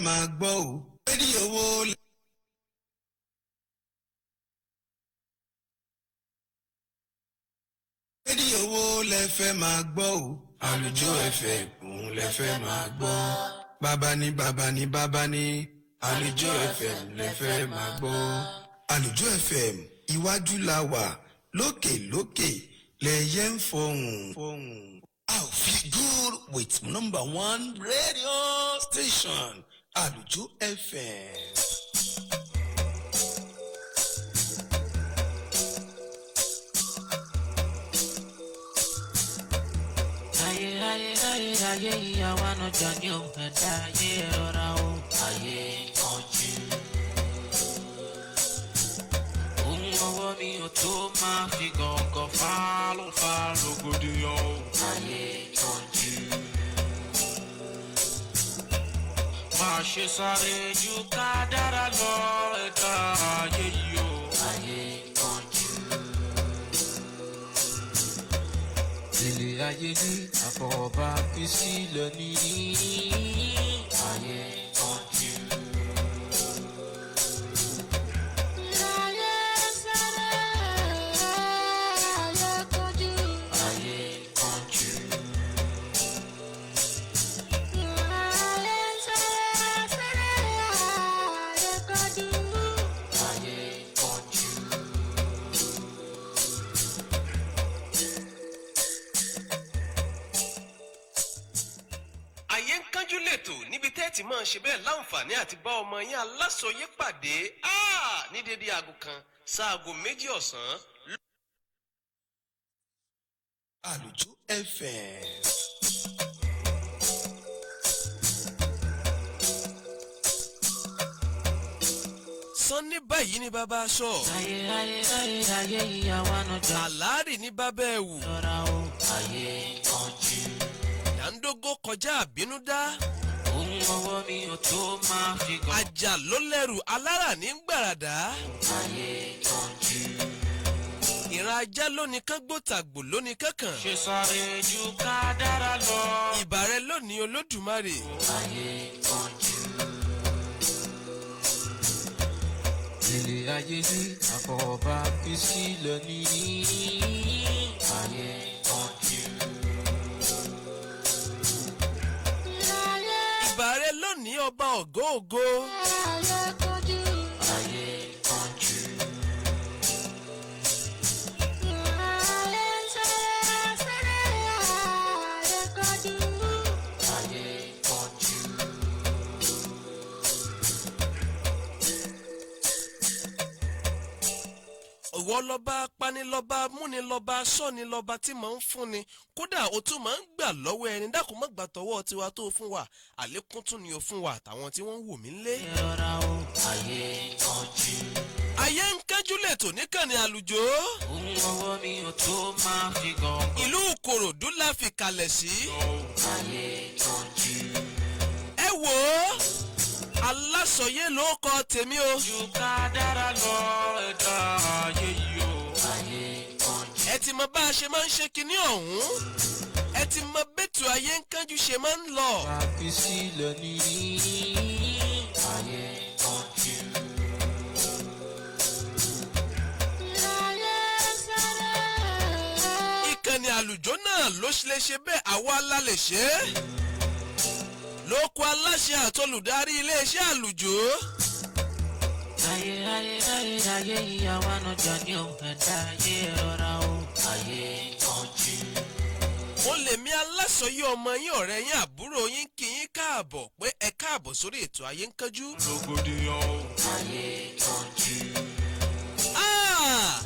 Máa gbọ́ o. Rédíò wo rédíò wo lẹ fẹ́ máa gbọ́ o? Àlùjọ FM òun lẹ fẹ́ máa gbọ́. Bàbá ni bàbá ni bàbá ni, Àlùjọ FM lẹ fẹ́ máa gbọ́. Àlùjọ FM, iwájú la wà, lókè lókè lẹyẹ ń fọhùn. A ò fi good with number one radio station, Àlùjọ FM. Ayé, ayé, ayé, ayé, ìyàwó ànájà ni ó ẹ̀dá ayé rọra o. Ayé kánjú. Ohun ọwọ́ mi ò tó máa fi gàngàn fá ló fa rògbòdìyàn o. Ayé kánjú. Máa ṣe sáré ju ká dára lọ, ẹ̀dá ayé yìí o. Ayé kánjú. Ilé ayé ní àfọwọ́bá fi sílẹ̀ ní ayé kánjú. Ayé sáré, ayé kánjú. Ayé kánjú. Ayé sáré, sáré, ayé kánjú. Ayé kánjú. Ayé ń kánjú lẹ́tọ̀ níbi tẹ́ ẹ ti máa ṣe bẹ́ẹ̀ láǹfààní àti bá ọmọ yín alásọyé pàdé ní dédé aago 1 sáago 2 ọ̀sán. Àlùjọ FM. Sanni báyìí ní bàbá aṣọ. Ayé, ayé, ayé, ayé, ìyàwó ànájà. Àlárì ní bàbá ẹ̀wù. Rọra o, ayé kánjú. Dàńdógó kọjá àbínúdá. Ohun ọwọ́ mi ò tó máa fi gàn. Àjà ló lẹ́rù alára ní gbàràdá. Ayé kánjú. Ìran ajá lónìí kán gbótàgbò lónìí kankan. Ṣe sáré ju ká dára lọ. Ìbà rẹ lónìí, Olódùmarè. Ayé kánjú. Ilé ayé ní àfọwọ́bá fi sílẹ̀ ní ayé kánjú. Ìbà rẹ lónìí, ọba ògo ògo. Ayé kánjú. Ayé kánjú. Ayé sáré, sáré, ayé kánjú. Ayé kánjú. Ìwọ lọ́ba panilọ́ba, múnilọ́ba, sọ́nilọ́ba tí máa ń fúnni, kódà o tún máa ń gbà lọ́wọ́ ẹni. Dákun, má gbà tọwọ́ tiwa tó fún wa, àlékún tún ni o fún wa àtàwọn tí wọ́n ń wò mí lé. Rọra o, ayé kánjú. Ayé ń kánjú lẹ́tọ̀ níkànnì Àlùjọ. Ohun ọwọ́ mi ò tó máa fi gàngàn. Ìlú Ìkòròdú la fi kalẹ̀ sí. Ayé kánjú. Ẹ wò ó, Alásọyé ló kọ tèmi o. Ju ká dára lọ, ẹ̀dá ayé yìí o. Ayé kánjú. Ẹ ti mọ bá a ṣe máa ń ṣe kinní ọ̀hún, ẹ ti mọ bẹ́tù ayé ń kánjú ṣe máa ń lọ. Fi sílẹ̀ ní ayé kánjú. Ayé sáré. Ìkànnì Àlùjọ náà ló lè ṣe bẹ́ẹ̀, àwa la lè ṣe é. Lóko aláṣẹ àtolùdarí iléeṣẹ́ Àlùjọ. Ayé, ayé, ayé, ayé, ìyàwó ànájà ni ó ẹ̀dá ayé rọra o. Ayé kánjú. Mo lè mi Alásọyé, ọmọ yín, ọ̀rẹ́ yín, àbúrò yín, kí yín káàbọ̀ pé ẹ káàbọ̀ sórí ètò Ayé ń kánjú. Rògbòdìyàn o. Ayé kánjú. Ah!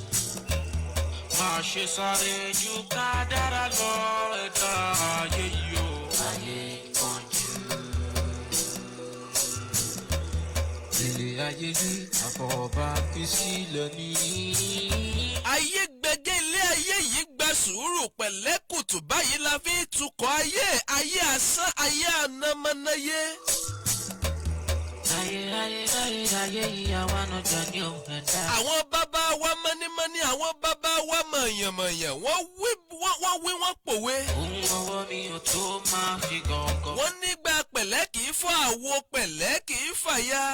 Máa ṣe sáré ju ká dára lọ, ẹ̀dá ayé yìí o. Ayé kánjú. Ilé ayé ní àfọwọ́bá fi sílẹ̀ ní. Ayé gbẹgẹ́, ilé ayé yìí gba sùúrù pẹ̀lẹ́kùtù, báyìí la fi ń tukọ̀ ayé, ayé asán, ayé ànàmọ́náyé. Ayé, ayé, ayé, ayé, ìyàwó ànájà ni ó ẹ̀dá. Àwọn bàbá wa mọ́nímọ́ní, àwọn bàbá wa mọ̀yànmọ̀yàn, wọ́n wí. Wọ́n wí, wọ́n pòwe. Ohun ọwọ́ mi ò tó máa fi gọ̀ǹgọ̀. Wọ́n nígbà pẹ̀lẹ́ kì í fọ́, àwo pẹ̀lẹ́ kì í fàya.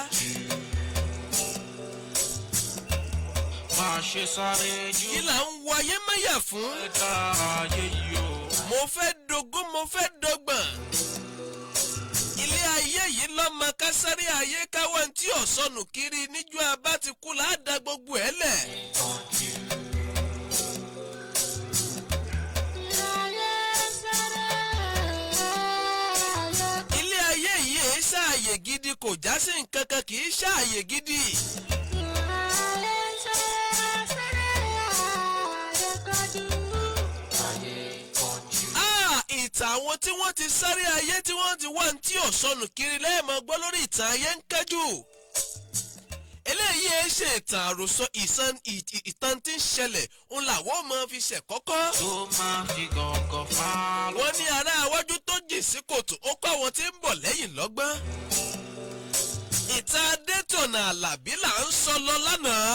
Máa ṣe sáré jù. Kí là ń wáyé mẹ́yà fún? Ẹ̀dá ayé yìí o. Mo fẹ́ dogún, mo fẹ́ dọ́gbọ̀n. Ilé ayé yìí lọ́mọ kásáré ayé káwọn tí ò sọnù kiri níjọ́ abá ti kú láàdá gbogbo ẹ̀ lẹ̀. Ilé ayé yìí èé ṣààyè gidi, kò já sí nǹkan kan, kì í ṣààyè gidi. Ah, ìtàn àwọn tí wọ́n ti sáré ayé, tí wọ́n ti wá ní tí ò sọnù kiri lẹ́ẹ̀mọ́ gbọ́ lórí ìtàn ayé ń kájú. Eléyìí ẹ ṣe ìtàn àròsọ, ìtàn tí ń ṣẹlẹ̀ ń làwọn ọmọ fi ṣẹ̀ kọ́kọ́. Tó máa fi gọ̀ǹgọ̀ fà á lọ. Wọ́n ní ará iwájú tó jìn sí kòtò, ó kọ́ àwọn tí ń bọ̀ lẹ́yìn lọ́gbọ́n. Ìtàn Adétọ̀nà Àlàbí là ń sọ lọ lánàá.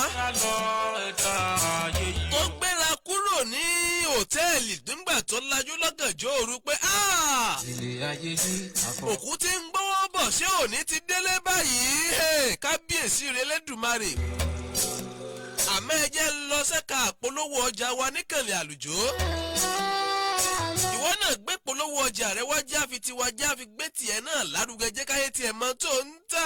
Lọ ẹ̀dá ayé yìí Tó o. gbéra kúrò ní òtẹ́ẹ̀lì nígbà tó lajú lọ́gànjọ́ òru pé "Ah! Ilé ayé yìí àfọ̀. Òkú tí ń gbọ́wọ́ bọ̀, ṣé òní ti délé báyìí?" Hey, kábíyèsí rẹ̀ lẹ́dùnmarè. Àmọ́ ẹ jẹ́ ń lọ sẹ́ka àpolówó ọjà wa níkànnì àlùjọ. Ìwọ náà gbé polówó ọjà rẹ wá, jáfi tiwa jáfi gbé tiẹ̀ náà lárugẹ, jẹ́ káyé tiẹ̀ mọ́ tó ń tà.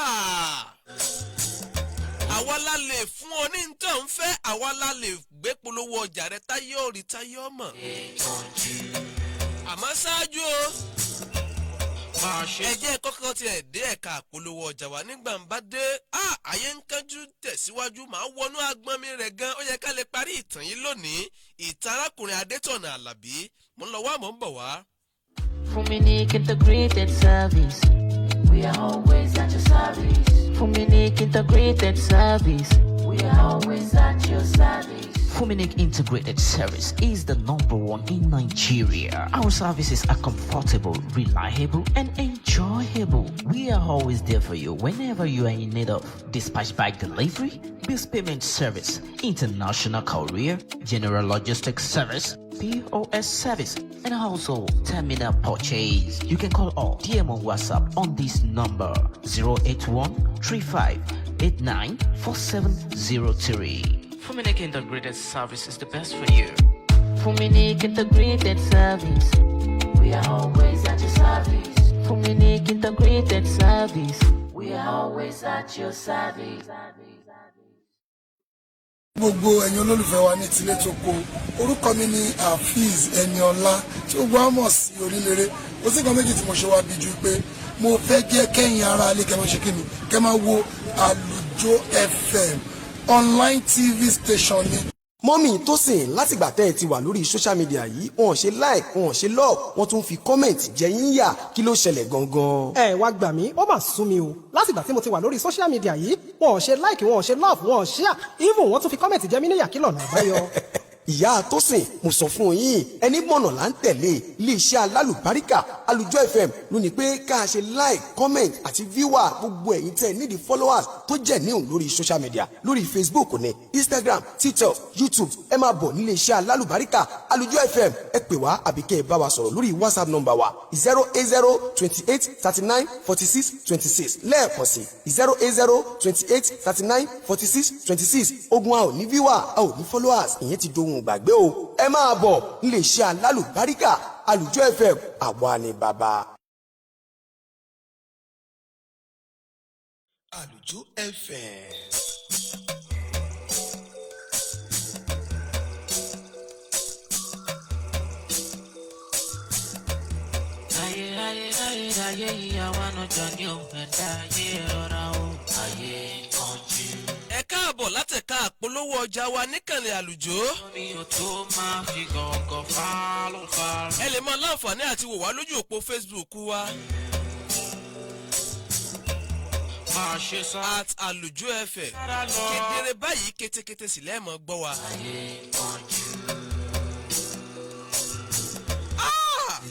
Àwa la lè fún ọ ní tó ń fẹ́, àwa la lè gbé polówó ọjà rẹ táyé òrì táyé ọmọ. Àmọ́ ṣáájú o, Máa ṣe ẹ jẹ́ kọ́kọ́ tiẹ̀ dé ẹ̀ka àpolówó ọjà wa. Nígbà ń bá dé, ayé ń kánjú tẹ̀síwájú, màá wọnú agbọ́n mi rẹ̀ gan. Ó yẹ ká lè parí ìtàn yìí lónìí, ìtàn arákùnrin Adétọ̀nà Àlàbí. Mo ń lọ wá, mò ń bọ̀ wá. Fuminic Integrated Service. We are always at your service. Fuminic Integrated Service. We are always at your service. Fuminic Integrated Service is the number one in Nigeria. Our services are comfortable, reliable, and enjoyable. We are always there for you whenever you are in need of dispatch bike delivery, bills payment service, international courier, general logistics service, POS service, and also terminal purchase. You can call or DM on WhatsApp on this number 081 35 89 4703. Fuminic Integrated Service is the best for you. Fuminic Integrated Service. We are always at your service. Fuminic Integrated Service. We are always at your service. Gbogbo ẹ̀yin olólùfẹ́ wa ní tilé tó kó, orúkọ mi ní Afeez Ẹniọlá tí ó gbọ́ mọ̀ sí Orílẹ̀-èdè. Kò sí nǹkan méjì tí mo ṣe wá bí ju pé mo fẹ́ jẹ́ kẹ́yìn ara alẹ́ kẹ́ máa ṣe kíni, kẹ́ máa wo Àlùjọ FM online TV station ni. Mummy Tósìn, látìgbà tẹ́ ẹ ti wà lórí social media yìí, wọn ò ṣe like, wọn ò ṣe love, wọ́n tún fi comment jẹ yín yà. Kí ló ṣẹlẹ̀ gangan? Ẹ wá gbà mí, ó mà sún mi o. Látìgbà tí mo ti wà lórí social media yìí, wọn ò ṣe like, wọn ò ṣe love, wọn ò share, even wọ́n tún fi comment jẹ mí níyà. Kí lọ̀nà àbáyọ? Ìyá Tósìn, mo sọ fún yín, ẹni mọ̀nà là ń tẹ̀lé. Iléeṣẹ́ alálùbáríkà Àlùjọ FM ló ní pé ká ṣe like, comment àti viewer. Gbogbo ẹ̀yin tẹ́ nídìí followers tó jẹ́ níhùn lórí social media, lórí Facebook ní Instagram, TikTok, YouTube, ẹ máa bọ̀ nílé iṣẹ́ alálùbáríkà Àlùjọ FM. Ẹ pè wá àbí kẹ́ ẹ bá wa sọ̀rọ̀ lórí WhatsApp number wa 08028394626. Lẹ́ẹ̀kan sí, 08028394626. Ogun a ò ní viewer, a ò ní followers, ìyẹn ti dohun ìgbàgbé o. Ẹ máa bọ̀ nílé iṣẹ́ alálùbáríkà Àlùjọ FM. Àwa ni bàbá. Àlùjọ FM. Ayé, ayé, ayé, ayé ìyàwó ànájọ ní o. Ẹ̀dá ayé rọra o. Ayé kánjú. Ẹ káàbọ̀ látẹ̀ka àpolówó ọjà wa níkànnì àlùjọ. Mi ò tó máa fi gọ̀ǹgọ̀ fà á ló fà á. Ẹ lè máa láǹfààní àti wò wá lójú òpó Facebook wa Máa ṣe sá. @àlùjọ FM. Kedere báyìí, ketekete sì lẹ́ẹ̀mọ́ gbọ́ wa. Ayé kánjú.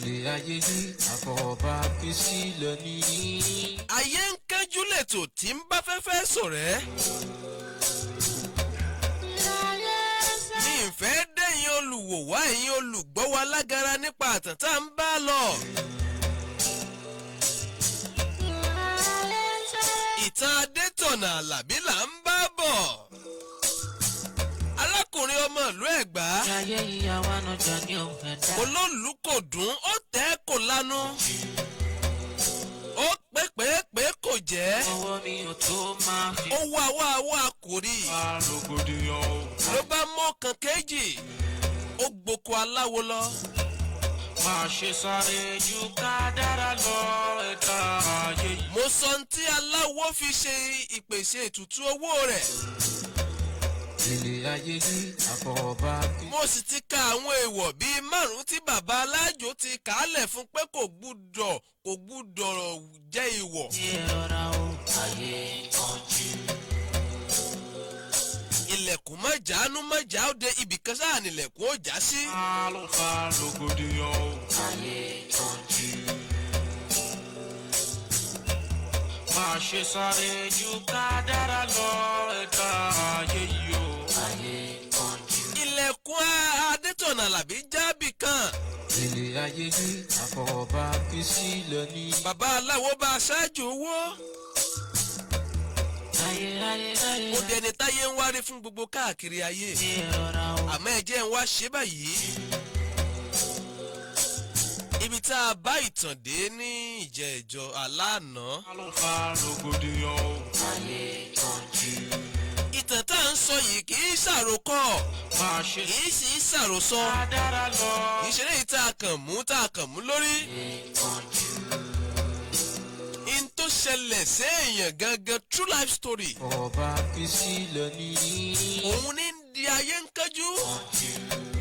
Ilé ayé yìí àfọwọ́bá fi sílẹ̀ ní. Ayé ń kánjú lẹ́tò tí ń bá fẹ́fẹ́ sọ̀rẹ́. Mi ì fẹ́ dẹ́yìn. Olùwò wá, ẹ̀yin olùgbọ́ wa lágara nípa àtàn tá à ń bá lọ. Ìtàn Adétọ̀nà Àlàbí là ń bá bọ̀. Arákùnrin ọmọ ìlú Ẹ̀gbá. Ayé ìyàwó ànájà ni ó ẹ̀dá. Olóòlù kò dùn, ó tẹ́ kò lanu. Ó pé pé pé kò jẹ́. Ọwọ́ mi ò tó máa fi. Ó wá wá wá kò rí. Fa rògbòdìyàn o. Ló bá mọ́ kan kéjì, ó gboko aláwo lọ. Máa ṣe sáré ju kádàrá lọ ẹ̀dá ayé yìí. Mo sọ ohun tí aláwo fi ṣe ìpèsè ètùtù owó rẹ̀. Ilé ayé yìí àfọwọ́bá. Mo sì ti ka àwọn èèwọ̀ bíi márùn-ún tí bàbá alájò ti kàálẹ̀ fún pé kò gbúdọ̀ jẹ́ ìwọ̀. Tí ẹ rọra o. Ayé kánjú. Ilẹ̀kùn má jáánú má já ó de ibìkan sáà nílẹ̀kùn ó já sí. Ló fa rògbòdìyàn o. Ayé kánjú. Máa ṣe sáré ju kádàrá lọ ẹ̀dá ayé yìí o. Ayé kánjú. Ilẹ̀kùn Adétọ̀nà Àlàbí jábì kan. Ilé ayé yìí àfọwọ́bá fi sílẹ̀ ní. Bàbá aláwo bá aṣáájú owó. Ayé ayé ayé. Ó dẹni táyé ń wárí fún gbogbo káàkiri ayé. Tí ẹ rọra o. Àmọ́ ẹ jẹ́ ń wá ṣe báyìí. Ibi tá a bá ìtàn dé ní ìjẹ́jọ́ aláàná. Ló fa rògbòdìyàn o. Ayé kánjú. Ìtàn tá à ń sọ yìí kì í ṣàròkọ, Máa ṣe kì í sì í ṣàròsọ, kádàrá lọ. Kì í ṣe léyìí tá a kàn mú lórí. Ayé kánjú. In tó ṣẹlẹ̀ sí èèyàn gangan, true life story. Ọba fi sílẹ̀ ní. Òun ní ń di ayé ń kánjú.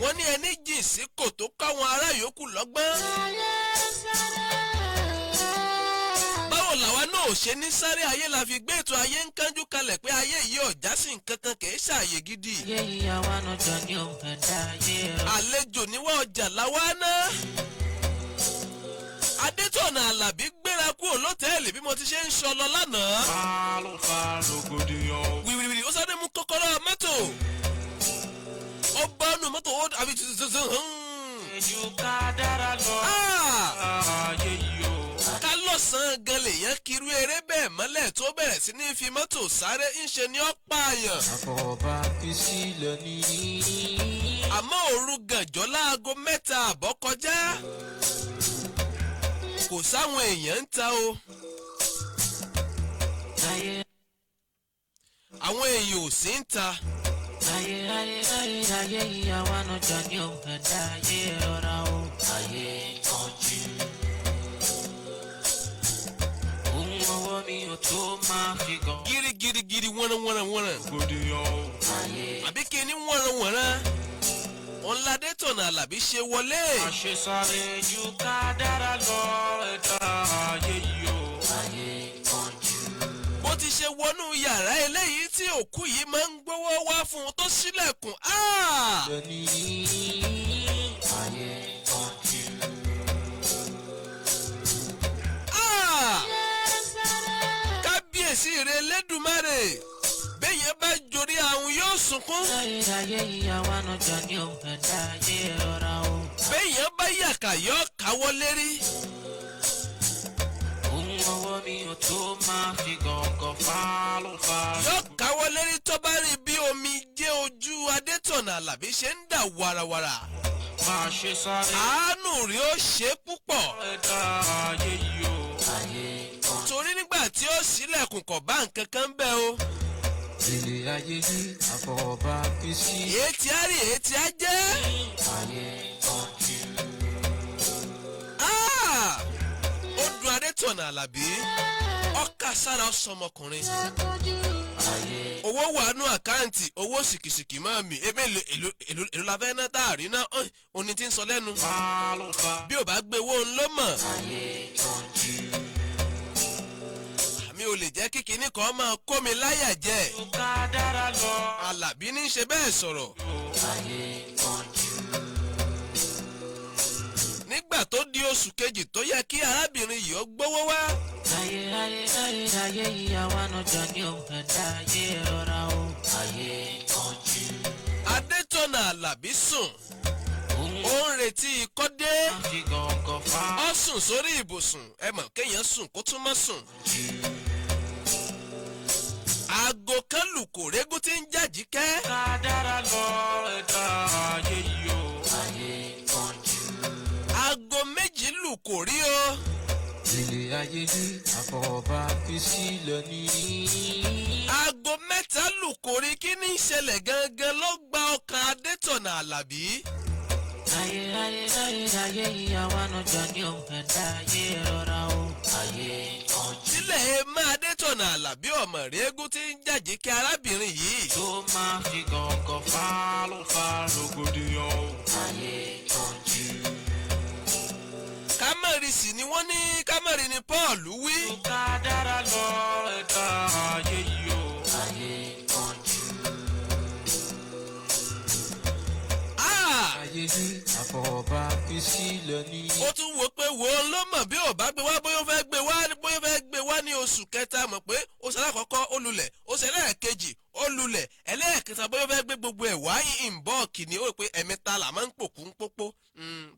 Wọ́n ní ẹni jìn sí kòtò káwọn ará yòókù lọ́gbọ́n. Báwo làwa náà ò ṣe ní sáré ayé la fi gbé ètò ayé ń kánjú kalẹ̀ pé ayé yìí ọ̀já sí nǹkan kan, kì í ṣàyè gidi. Ayé ìyàwó ànájà ni ó ẹ̀dá. Ayé rọra. Àlejò níwá ọjà làwa ná. Adétọ̀nà Àlàbí gbéra kúrò lọ́tẹ̀ẹ̀lì bí mo ti ṣe ń sọ lọ lánàá. Ló fa rògbòdìyàn o. Wìrìwìrì ó sáré mú kọ́kọ́rọ́ mọ́tò. Ó bá nù mọ́tò ó àbí tuntun. Ju kádàrá lọ. Ayé yìí o. Ká lọ́sàn-án gan lèèyàn kirú eré bẹ́ẹ̀ mọ́lẹ̀ tó bẹ̀rẹ̀ sí ní fi mọ́tò sáré, ń ṣe ni ó pààyàn. Àfọwọ́bá fi sílẹ̀ ní. Àmọ́ òru gànjọ́ láago 3:30 kọjá, kò sáwọn èèyàn ń ta o. Ayé Àwọn èèyàn ò sí ń ta. Ayé ayé ayé ayé ìyàwó ànájà ni ó ẹ̀dá. Ayé rọra o. Ayé kánjú. Ohun ọwọ́ mi ò tó máa fi gan. Gírígírígírí, wọ́nrán wọ́nrán wọ́nrán. Rògbòdìyàn o. Ayé Àbí kí ni wọ́nrán wọ́nrán ọ̀nládé tọ̀nà Àlàbí ṣe wọlé. Má ṣe sáré ju kádàrá lọ ẹ̀dá ayé yìí o. Ayé kánjú. Bó ti ṣe wọnú yàrá eléyìí tí òkú yìí máa ń gbówó wá fún un tó ṣílẹ̀kùn. Ah! Ní. Ayé kánjú. Ah! Kábíyèsí rẹ lẹ́dùnmáre, bẹ́yẹn bá jorí àwọn yóò sunkún. Ayé ayé ìyàwó ànájà ni ó ẹ̀dá. Ayé rọra o. Bẹ́yẹn bá yàkà yóò káwọ́ lérí. Ohun ọwọ́ mi ò tó máa fi Gàngàn fa ló fa. Yóò káwọ́ lérí tó bá rí bí omi jẹ́ ojú Adétọ̀nà Àlàbí ṣe ń dà wàràwàrà. Má ṣe sáré Àánú rí ó ṣe é púpọ̀. ẹ̀dá ayé yìí o. Ayé kánjú. Torí nígbà tí ó ṣílẹ̀kùn kò bá nǹkan kan bẹ́ẹ̀ o. Ilé ayé yìí àfọwọ́bá fi sí. Èyí tí á rí, èyí tí á jẹ́. Ayé kánjú. Ah! Ó dùn Adétọ̀nà Àlàbí, ọkà sára ọsọmọkùnrin. Ayé Owó wà nù account, owó sìkìsìkì máa mì ebe èlò èlò èlò èlò la fẹ́ ná táàrí náà oní tí ń sọ lẹ́nu. Fa ló fa. Bí ò bá gbé owó ń ló mọ̀. Ayé kánjú. Àmì ò lè jẹ́ kí kinní kan máa kó mi láyà jẹ. Ju kádàrá lọ. Àlàbí ní í ṣe bẹ́ẹ̀ sọ̀rọ̀. Ayé kánjú. Nígbà tó di oṣù kejì tó yẹ kí arábìnrin yìí ó gbówó wá, Ayé ayé ayé ayé ìyàwó ànájà ni ó ẹ̀dá. Ayé rọra o. Ayé kánjú. Adétọ̀nà Àlàbí sùn. Ó ń retí kọ́dé. Fi gọ̀ǹgọ̀ fà. Ó sùn sórí ibùsùn, ẹ mọ̀ kéèyàn sùn kó tún mọ́ sùn. Aago kan lù, kò régún tí ń jàjí kẹ́. Kádàrá lọ ẹ̀dá ayé yìí o. Aago 2 lù, kò rí o. Ilé ayé yìí àfọwọ́bá fi sílẹ̀ ní. Aago 3 lù, kò rí. Kí ní í ṣẹlẹ̀ gangan ló gba ọkàn Adétọ̀nà Àlàbí? Ayé, ayé, ayé, ayé ìyàwó ànájà ní o, ẹ̀dá ayé rọra o. Ayé ọjọ́. Sílẹ̀ ẹ má Adétọ̀nà Àlàbí ọmọ rẹ́gùn tí ń jàjí kí arábìnrin yìí. Tó máa fi gọ̀ǹgọ̀ fà ló fa rògbòdìyàn o. Ayé ọjọ́. Kámẹ́rì sì ni wọ́n ní kámẹ́rì ni Paul wí. Kádàrá lọ ẹ̀dá ayé yìí o. Ayé ọjọ́. Ah! Ayé yìí àfọwọ́bá fi sílẹ̀ ní. Ó tún wo pé wo ló mọ̀ bí ò bá gbé wá, bóyá ó fẹ́ gbé wá, bóyá ó fẹ́ gbé wá ní oṣù kẹta. Mọ̀ pé oṣù alákọ̀ọ́kọ́ ó lulẹ̀, oṣù ẹlẹ́ẹ̀kejì ó lulẹ̀, ẹlẹ́ẹ̀kẹta bóyá ó fẹ́ gbé gbogbo ẹ̀ wá ìǹbọ̀ọ̀kì ni. Ó rò pé ẹ̀mẹ́ta là máa ń pòkú ń pópó.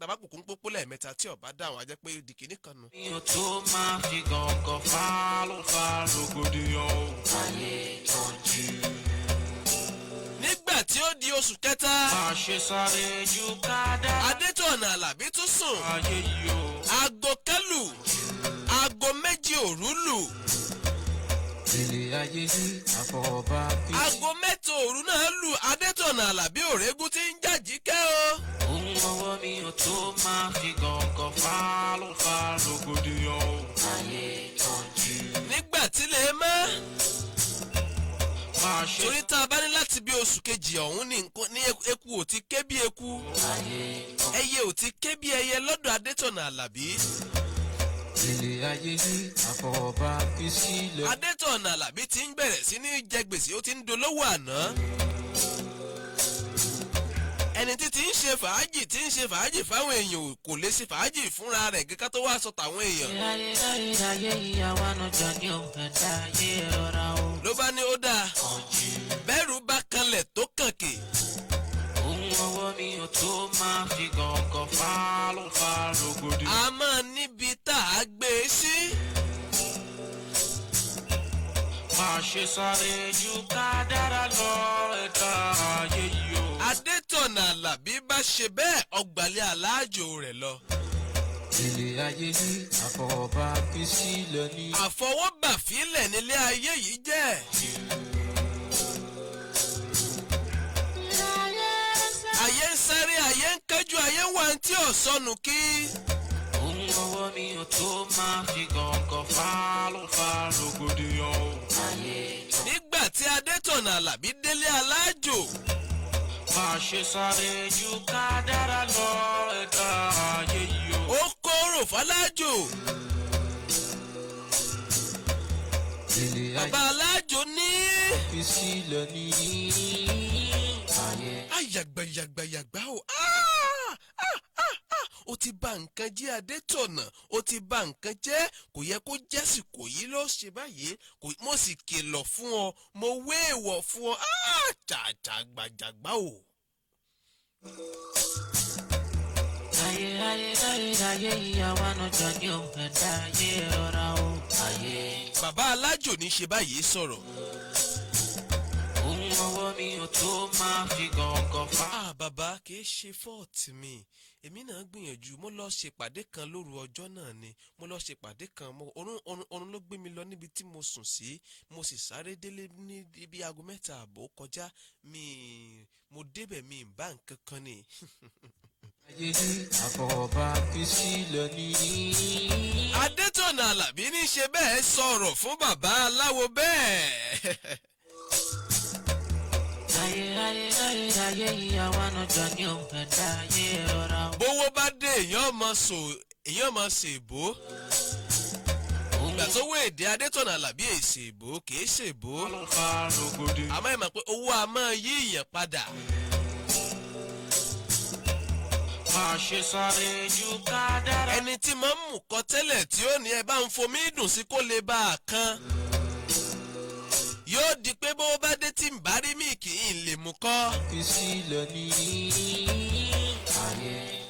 Tàbá pòkú ń pópó lẹ́ẹ̀mẹ́ta, tí ò bá dáhùn, á jẹ́ pé dìkìní kan nù. Mi ò tó máa fi gọ̀ǹgọ̀ fà ló fa rògbòdìyàn o. Ayé ọjọ́. Nígbà tí ó di oṣù kẹta, Má ṣe sáré ju kádàrá. Adétọ̀nà Àlàbí tún sùn. Ayé yìí o. Aago kẹ́lù, aago 2 òru lù. Ilé ayé yìí àfọwọ́bá fi. Aago 3 òru náà lù, Adétọ̀nà Àlàbí òrégún tí ń jàjí kẹ́ o. Ohun ọwọ́ mi ò tó máa fi gọ̀ǹgọ̀ fà ló fa rògbòdìyàn o. Ayé ọjọ́. Nígbà tí lè mọ́, Má ṣe torí tá a bá ní láti bí oṣù kejì ọ̀hún ní nǹkan ní eku ò ti ké bí eku, Ayé ọjọ́. ẹyẹ ò ti ké bí ẹyẹ lọ́dọ̀ Adétọ̀nà Àlàbí. Ilé ayé yìí àfọwọ́bá fi sílẹ̀. Adétọ̀nà Àlàbí ti ń bẹ̀rẹ̀ sí ní jẹ gbèsè, ó ti ń dolówó àná. Ẹni tí ti ń ṣe fàájì, tí ń ṣe fàájì fáwọn èèyàn, kò lè ṣe fàájì fúnra rẹ̀ gẹ́gẹ́ tó wá sọ tàwọn èèyàn. Ayé, ayé, ayé ìyàwó ànájà ní o, ẹ̀dá ayé rọra o. Ló bá ní ó dáa, bẹ́rù bá kanlẹ̀ tó kànkè. Ohun ọwọ́ mi ò tó máa fi gọ̀ǹgọ̀ fà ló fa rògbòdìyàn. A máa níbi tá a gbé e sí. Má ṣe sáré ju kádàrá lọ ẹ̀dá ayé yìí o. Adétọ̀nà Àlàbí bá ṣe bẹ́ẹ̀, ọgbàlẹ̀ aláàjò rẹ̀ lọ. Ilé ayé yìí àfọwọ́bá fi sílẹ̀ ní. Àfọwọ́bà fílẹ̀ nílé ayé yìí jẹ́. Ayé ń sáré, ayé ń kánjú, ayé ń wá tí ò sọnù kí. Ohun ọwọ́ mi ò tó máa fi gọ̀ǹgọ̀ fà ló fa rògbòdìyàn o. Nígbà tí Adétọ̀nà Àlàbí délé aláàjò, Má ṣe sáré ju kádàrá lọ ẹ̀dá ayé yìí o. ó kóró fọlájò. Ilé ayé Bàbá aláàjò ní. fi sílẹ̀ ní. Àyàgbàyàgbàyàgbà o. Ah! Ah! Ah! Ah! Ó ti bà nǹkan jẹ́, Adétọ̀nà, ó ti bà nǹkan jẹ́. Kò yẹ kó jẹ́sìkò yìí ló ṣe báyìí. Kò mo sì kìlọ̀ fún ọ, mo wéèwọ̀ fún ọ. Ah! Jàjàgbàjàgbà o. Ayé, ayé, ayé, ayé ìyàwó ànájà ní o, ẹ̀dá ayé rọra o. Ayé. Bàbá alájò ní ṣe báyìí sọ̀rọ̀. Ohun ọwọ́ mi ò tó máa fi gọ̀ǹgọ̀ fà. Ah, bàbá, kì í ṣe fault mi. Èmi náà gbìyànjú. Mo lọ ṣèpàdé kan lóru ọjọ́ náà ni. Mo lọ ṣèpàdé kan, mo orun ló gbé mi lọ níbi tí mo sùn sí. Mo sì sáré délé ní ibi aago 3:30 kọjá. Mi mo débẹ̀, mi ì bá nǹkan kan ni. Ayé yìí àfọwọ́bá fi sílẹ̀ ní. Adétọ̀nà Àlàbí ní ṣe bẹ́ẹ̀ sọ̀rọ̀ fún bàbá aláwo bẹ́ẹ̀. Ayé, ayé, ayé, ayé ìyàwó ànájà ní o, ẹ̀dá ayé rọra o. Bówó bá dé, èèyàn mọ sò, èèyàn mọ ṣèbó. Ìgbà tó wé èdè, Adétọ̀nà Àlàbí èsèbó kì í ṣèbó. Ló fa rògbòdìyàn. Àmọ́ ẹ mọ̀ pé owó a máa yí ìyàn padà. Má ṣe sáré ju kádàrá. Ẹni tí máa ń mú kọ tẹ́lẹ̀ tí ó ní ẹ bá ń fomi dùn sí kó lè bá a kan, yóò di pé bó bá dé tí ń bá rí mi kì í lè mú kọ́. Fi sílẹ̀ ní. Ayé.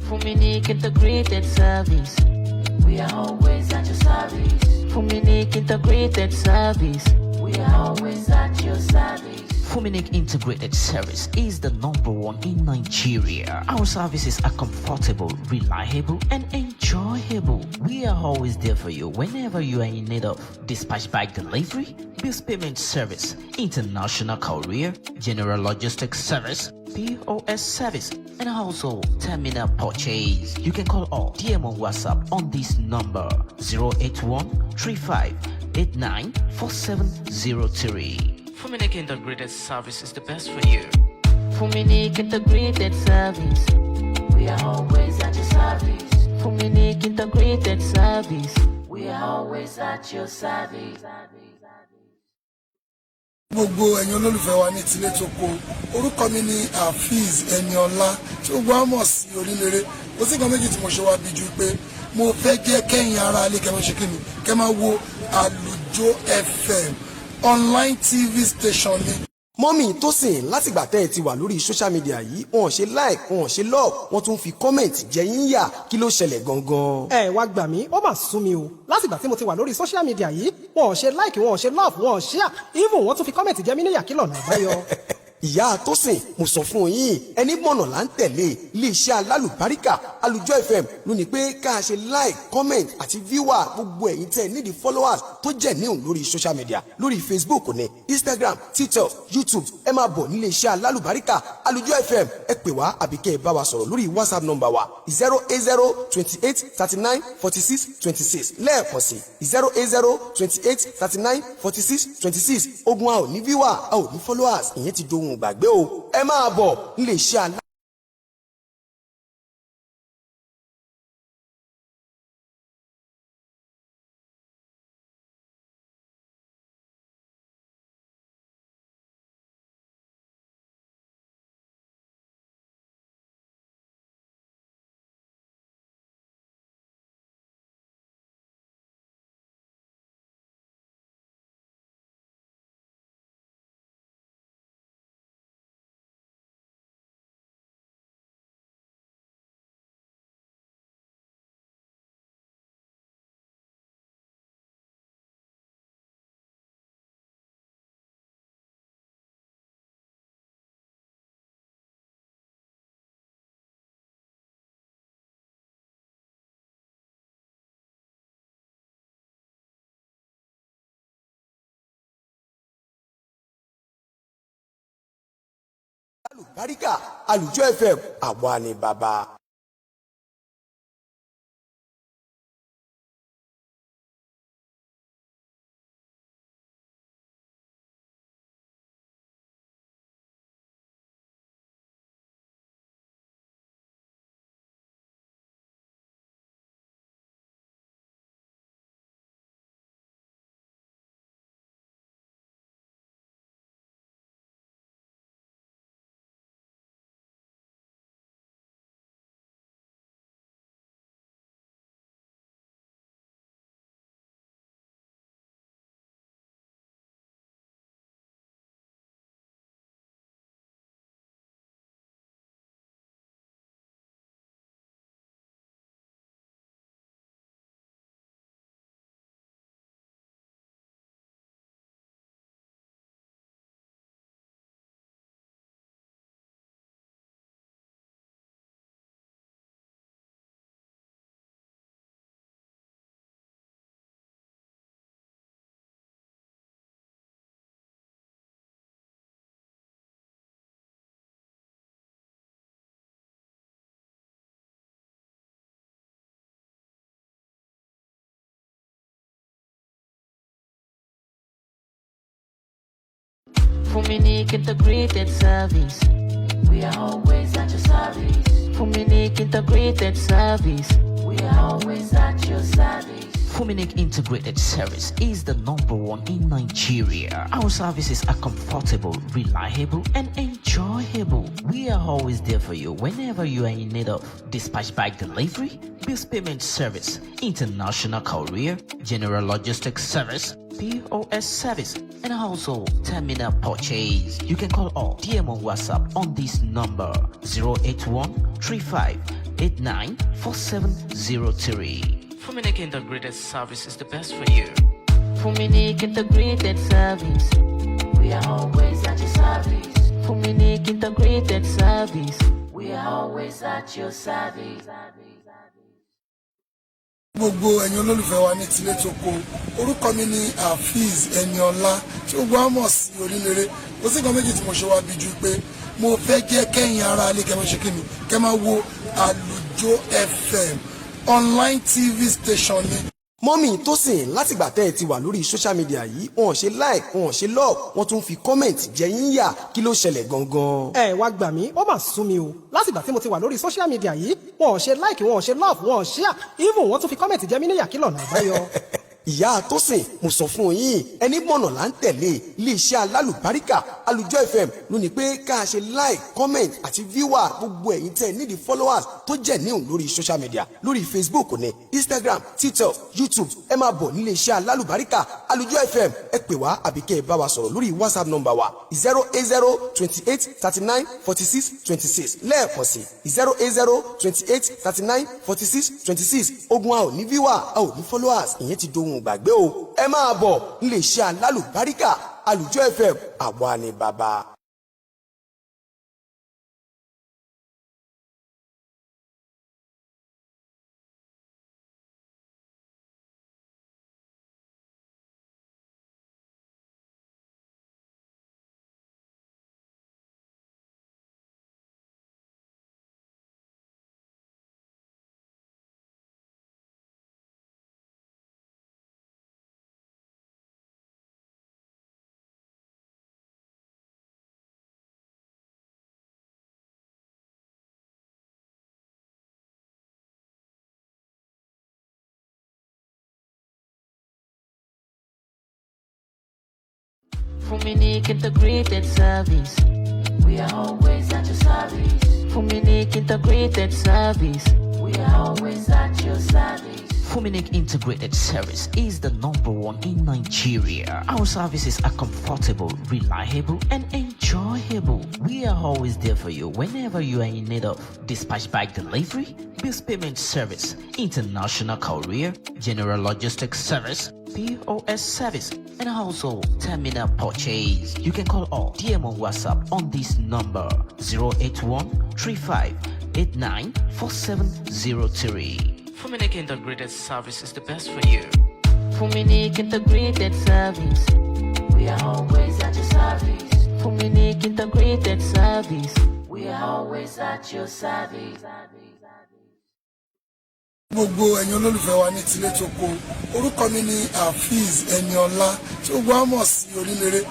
Fúnminik Integrated Service. We are always at your service. Fúnminik Integrated Service. We are always at your service. Fuminic Integrated Service is the number one in Nigeria. Our services are comfortable, reliable, and enjoyable. We are always there for you whenever you are in need of dispatch bike delivery, bills payment service, international courier, general logistics service, POS service, and also terminal purchase. You can call or DM on WhatsApp on this number 081 35 89 4703. Fuminic Integrated Service is the best for you. Fúnminik Integrated Service. We are always at your service. Fúnminik Integrated Service. We are always at your service. Gbogbo ẹ̀yin olólùfẹ́ wa ní tilé tó ko, orúkọ mi ni Afeez Ẹniọlá, tí gbogbo wa mọ̀ sí Oníléré. Kò sí nǹkan méjì tí mo ṣe wá bí ju pé mo fẹ́ jẹ́ kẹ́yìn ará ilé kẹ́ máa ṣe kíni, kẹ́ máa wo Àlùjọ FM online TV station ni. Mummy Tósìn, látìgbà tẹ́ ẹ ti wà lórí social media yìí, wọn ò ṣe like, wọn ò ṣe love, wọ́n tún fi comment jẹ yín yà. Kí ló ṣẹlẹ̀ gangan? Ẹ wá gbà mí, ó mà sún mi o. Látìgbà tí mo ti wà lórí social media yìí, wọn ò ṣe like, wọn ò ṣe love, wọn ò share, even wọ́n tún fi comment jẹ mí níyà. Kí lọ̀nà àbáyọ? Ìyá Tósìn, mo sọ fún yín, ẹni mọ̀nà là ń tẹ̀lé. Iléeṣẹ́ alálùbáríkà Àlùjọ FM ló ní pé ká ṣe like, comment àti viewer. Gbogbo ẹ̀yin tẹ́ nídìí followers tó jẹ́ níhùn lórí social media, lórí Facebook ní Instagram, TikTok, YouTube, ẹ máa bọ̀ nílé iṣẹ́ alálùbáríkà Àlùjọ FM. Ẹ pè wá àbí kẹ́ ẹ bá wa sọ̀rọ̀ lórí WhatsApp number wa, 08028394626. Lẹ́ẹ̀kan sí, 08028394626. Ogun a ò ní viewer, a ò ní followers, ìyẹn ti dohun ìgbàgbé o. Ẹ máa bọ̀ nílé iṣẹ́ alá. Alùbáríkà Àlùjọ FM, àwa ni bàbá. Fúnminik Integrated Service. We are always at your service. Fúnminik Integrated Service. We are always at your service. Fuminic Integrated Service is the number one in Nigeria. Our services are comfortable, reliable, and enjoyable. We are always there for you whenever you are in need of dispatch bike delivery, bills payment service, international courier, general logistics service, POS service, and also terminal purchase. You can call or DM on WhatsApp on this number 081 35 89 4703. Fuminik Integrated Service is the best for you. Fuminik Integrated Service. We are always at your service. Fuminik Integrated Service. We are always at your service. Gbogbo ẹ̀yin olólùfẹ́ wa ní tilé tó ko, orúkọ mi ni Afeez Ẹniọlá, tí gbogbo wa mọ̀ sí Oníléré. Kò sí nǹkan méjì tí mo ṣe wá bí ju pé mo fẹ́ jẹ́ kẹ́yìn ara ilé kẹ́ máa ṣe kí ni, kẹ́ máa wo Àlùjọ FM online TV station ni. Mummy Tósìn, látìgbà tẹ́ ẹ ti wà lórí social media yìí, wọn ò ṣe like, wọn ò ṣe love, wọ́n tún fi comment jẹ yín yà. Kí ló ṣẹlẹ̀ gangan? Ẹ wá gbà mí, ó mà sún mi o. Látìgbà tí mo ti wà lórí social media yìí, wọn ò ṣe like, wọn ò ṣe love, wọn ò share, even wọ́n tún fi comment jẹ mí níyà. Kí lọ̀nà àbáyọ? Ìyá Tósìn, mo sọ fún yín, ẹni mọ̀nà là ń tẹ̀lé. Iléeṣẹ́ alálùbáríkà Àlùjọ FM ló ní pé ká ṣe like, comment àti viewer. Gbogbo ẹ̀yin tẹ́ nídìí followers tó jẹ́ níhùn lórí social media, lórí Facebook ní Instagram, TikTok, YouTube, ẹ máa bọ̀ nílé iṣẹ́ alálùbáríkà Àlùjọ FM. Ẹ pè wá àbí kẹ́ ẹ bá wa sọ̀rọ̀ lórí WhatsApp number wa, 08028394626. Lẹ́ẹ̀kan sí, 08028394626. Ogun a ò ní viewer, a ò ní followers, ìyẹn ti dohun ìgbàgbé o. Ẹ máa bọ̀ nílé iṣẹ́ alálùbáríkà Àlùjọ FM. Àwa ni bàbá. Fuminik Integrated Service. We are always at your service. Fuminik Integrated Service. We are always at your service. Fuminik Integrated Service is the number one in Nigeria. Our services are comfortable, reliable, and enjoyable. We are always there for you whenever you are in need of dispatch bike delivery, bills payment service, international courier, general logistics service, POS service, and also terminal purchase. You can call or DM on WhatsApp on this number, 081 35 89 4703. Fuminik Integrated Service is the best for you. Fuminik Integrated Service. We are always at your service. Fuminik Integrated Service. We are always at your service. Gbogbo ẹ̀yin olólùfẹ́ wa ní tilé tó ko, orúkọ mi ni Afeez Ẹniọlá, tí gbogbo wa mọ̀ sí Oníléré.